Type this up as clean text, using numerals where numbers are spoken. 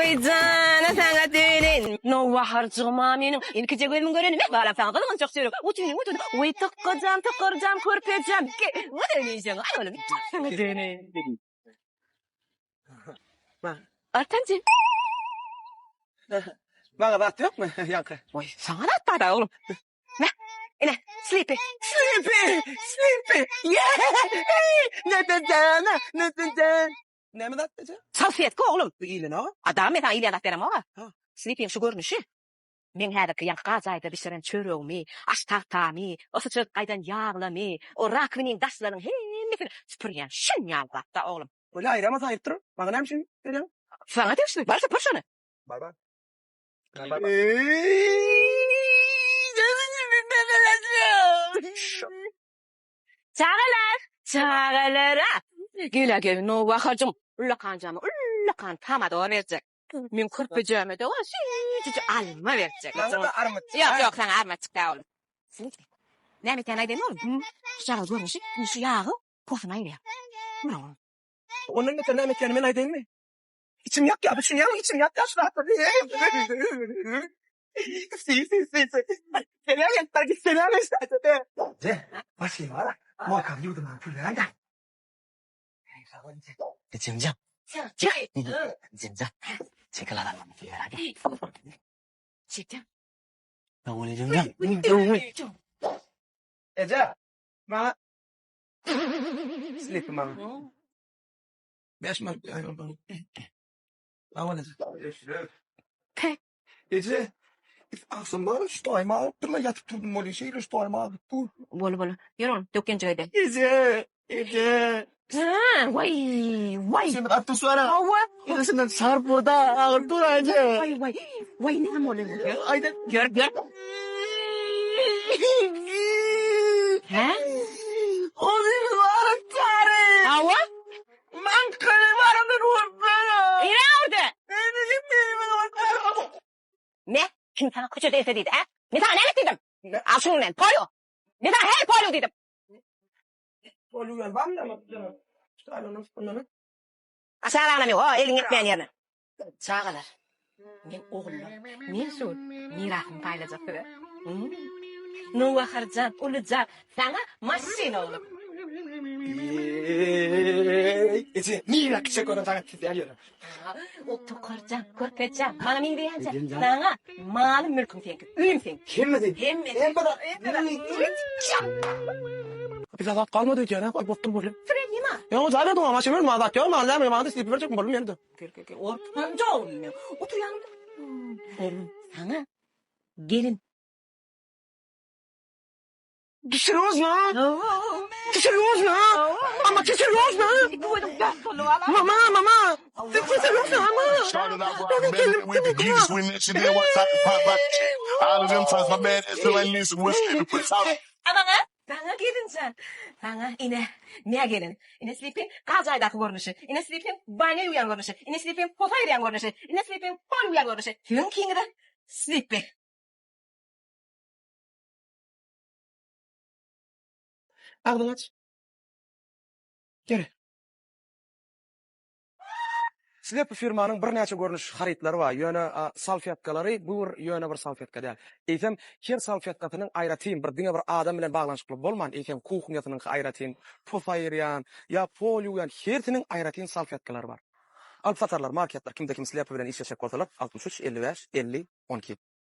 Oý jana saňa döneýin. Nowbaharjygym-a meniň. Ilkije gözümiň göreni meh balam saňa gyzgynjak çörek. Oturyň otur. Oý tykgyjam, tykyrjam, körpejäm. Gel, döneýin aý oglum. Saňa döneýin. Artanjy. Maňa zat ýokmy ýaňky? Oý, saňa zat bar-da oglum. Meh, ine, sleepy. Sleepy! Sleepy! Yeah! Ne-de-de-ne, ne-de-de. Näme zat eje? Salfetka oglum. Bu iýlenok-a. A dagy men saňa iýilýän zat beremok-a. Ha. Sleepyň şu görnüşi. Meň häzirki ýaňky gajaýda bişiren çöregimi, aş tagtamy, o syçradyp gaýdan ýaglamy, o rakwiniň daşlarynyň hemmesini süpürýän şun ýaly zat-da oglum. Bolýa aýramasa aýryp dur. Maňa näme üçin berýäň? Saňa degişli. Bar süpür şony. Bar bar. Çagalar! Çagalara! Gel-ä gel, nowbaharjygym, ullakanjama ullakan pomidor berjek. Meň körpejäme-de bar, süýjüje alma berjek. Maňa-da armyt. Ýok, ýok, saňa armatjyk däl oglum. Näme etýän aýdaýyn oglum? Şujagaz görnüşi, indi şu ýagyň posuny aýyrýar. Ondan beter näme etýänimi men aýdaýynmy? Içim ýakýar, düşünýäňmi? Içim ýakýar şu zatlar. Eje, maňa Sleepy maňa. 5 manat aýyryldy. Eje, agşam bar şu taýymy alypdyrlar, ýatyp durdum bolýa, şeýle şu taýymy alyp dur. Bol bol. Ýör oglum, dökgenjik ede. Eje, eje. Ha, waý, waý. Sen bir atda suara. Hawa. Eje senden sarp burada, agyr dur eje. Waý, waý. Waý, näme boldy? Aýda. Gör, gör. Hä? Ozümi baryp çary. Hawa. Nirä urdy? Ne? Kim saňa köçede ese diýdi, hä? Men saňa näme diýdim? Al şuny bilen, polýo. Men saňa häli polýo diýdim. Aşak aglamy, o eliň ýetmeýän ýerine. Çagalar, men ogullar, men şu gün mirasymy paýlajak size. Nowbaharjan, Ulujan, saňa maşyn oglum. Eje, nirä kiçek odan saňa tizýär ýöne. O tokarjan, körpejan, maňa meňzeýänje, saňa malym mülküm seňki, öýüm seňki. Hemmesi. Hemmesi. Bize zat galmady öýdýän, ha, bopdur bolýa. Srednima. Ýa, zat ýok, maşyn berme, zat ýok, maňa näme, maňa da sleepy berjekmi boldum ýene-de. Gel, gel, gel, ortanca oglum meň. Otur ýanymda. Saňa gelin. Ty serýozno? Ty serýozno? Mama, ty serýozno? Mama, mama, ty serýozno, mama? A maňa? Saňa gelinjan. Saňa ine, nä gelin. Ine slipiň gaz jaýdaky görnüşi. Ine slipiň banýa ýuwýan görnüşi. Ine slipiň posa aýyrýan görnüşi. Ine slipiň pol ýuwýan görnüşi. Siziň ikiňize slipi. Agzyňy aç. Gel. Slepo firmanyň birnäçe görnüş harytlary bar, ýöne salfetkalary bu bir ýöne bir salfetka däl. Eýsem, her salfetkasynyň aýratyn bir diňe bir adam bilen baglanyşykly bolman, eýsem kuhnýasynyňky aýratyn, pos aýyrýan ýa pol ýuwýan hersiniň aýratyn salfetkalary bar. Alyp satarlar, marketler kimde kim slepo bilen işleşjek bolsalar 63 55 50 12.